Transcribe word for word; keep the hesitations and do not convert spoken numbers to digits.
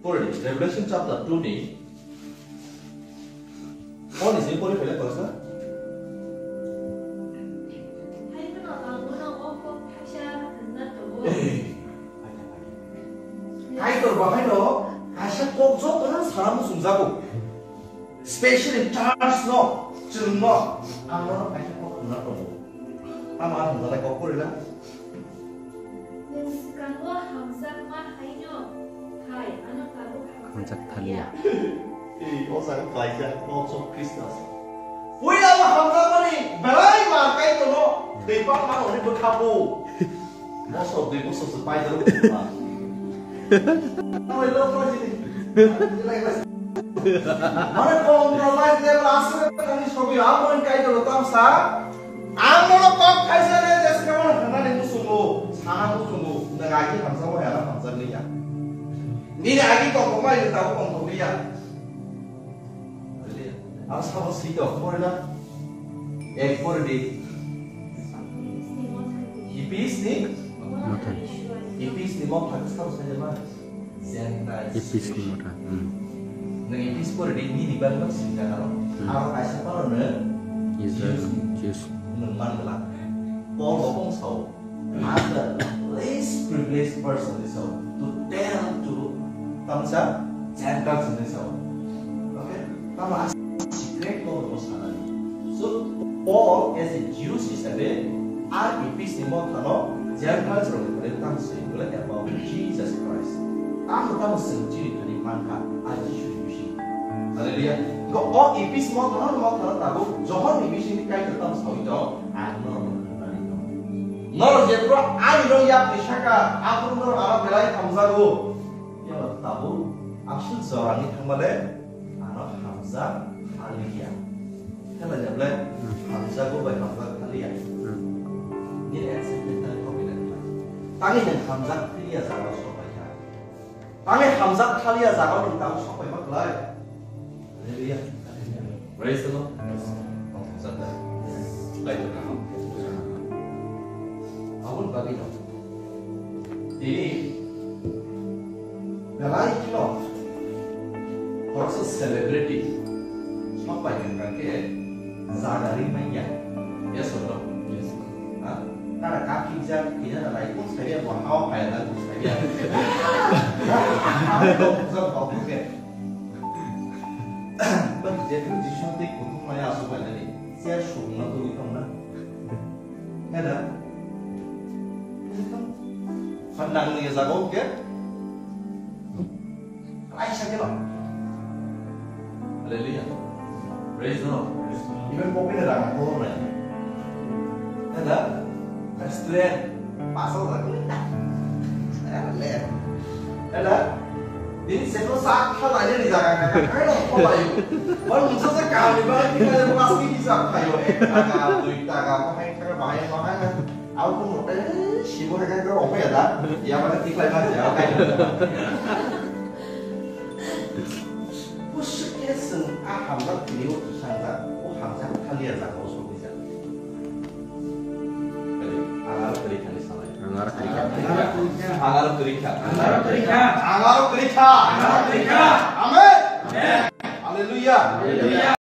Pori, Revelation chapter two ni. Pori, sini pori pele kosa. Kaitor bahai no kaisa kok joto no sana muchung jago. Specially church no, chwng no, ang no kaisa kok khna tongo. Tamo ang hwnjalai kok pori la. Nwng swkango hamjakma haino hai ano tabuk hamjak thaliya. Ei, o jaga khlaijak, Thoughts of Christmas. Puila bo hamjakmani belai mar kai tono, tei bak ma oni bwkha bo. Bosor dui bosor se pai daro. Oi lo ko jini. Mane compromise level aswk thani sobi, amoni kai tono tamsa. Ang nono kok khaisa le, jeske mano hwnani muchungo, sana muchungo, nwng agi hamjak bo hela hamjak liya. Nini agi kok bo mai tabuk kok liya. Ang sabo sito, pore na? Ek pore di. Epis ni? Motha. Epis ni motha ke sabo saja ma? Gentiles. Epis ni motha. Hmm. Nwng Epis pore di, nini bangma sita karo. Hmm. Aro kaisa paro nwng Israel, Jews ni. Jews. Nwng man gela. Paul bo bong sao. I'm the least privileged person, so to tell to tamsa Gentiles ni sao. Okay? Tamo a secret ko mo sanani. So Paul as a Jews hisabe a Epis ni motha no Gentiles rok ni thani tam se bole about Jesus Christ. Tamo tamo sing chini thani mankha a Jisu ni bising. Hallelujah. Ko o Epis motha no motha no tabuk Johon ni bising ni kai tam sawi to ang no. Norok jephru ani rok yakni saka, aphuru norok ano belai hamjago. Phiya ba tabuk aswk jorani thangmale ano hamjak thaliya. Thela jeble hamjago bai hamjak thaliya. Nini accepted thani kok ina khlai. Tangwi nwng hamjak thaliya jaga o sok bai kha. Tangwi hamjak thaliya jaga o nwng tabuk sok bai ma khlai. Hallelujah. Praise the Lord. Aboni bagwi no. Tini belai kheno khoroksa celebrity sok pai wngkha khe jaga ri manya. Yes or no? Yes. Ha? Tara kaphi jak, phina na lai kun sai ya, bo hao phai na kun sai ya. Hao phai na kun sai ya. But jephru Jisu tei kuthumnai aswk lainani, chair sukna tugwi tongna. Heda? Tugwi tong. Phan nangni ya jaga o khe? Kaisa khe no. Hallelujah. Praise the Lord. Even pokina rang ko nai. Heda? Restaurant, pasal tak ni tak. Ele. Ele. Ini seko sak hal aja di jaga kan. Kayak lo kok ayo. Baru muncul saya kami banget kita ada pas ini bisa kayo. Taka, duit taka, apa kayak kayak bahaya bahaya. Aku pun mau teh, si mau kayak kayak apa ya dah? Ya mana tiklai aja, oke. Push keseng ah hamzat video sangzat, oh hamzat kalian lah kau suami. Ang aro kwrwi kha ni salai. Ang aro kwrwi kha. Ang aro kwrwi kha. Ang aro kwrwi kha. Ang aro kwrwi kha. Ang aro kwrwi kha. Amen. Amen. Hallelujah. Hallelujah.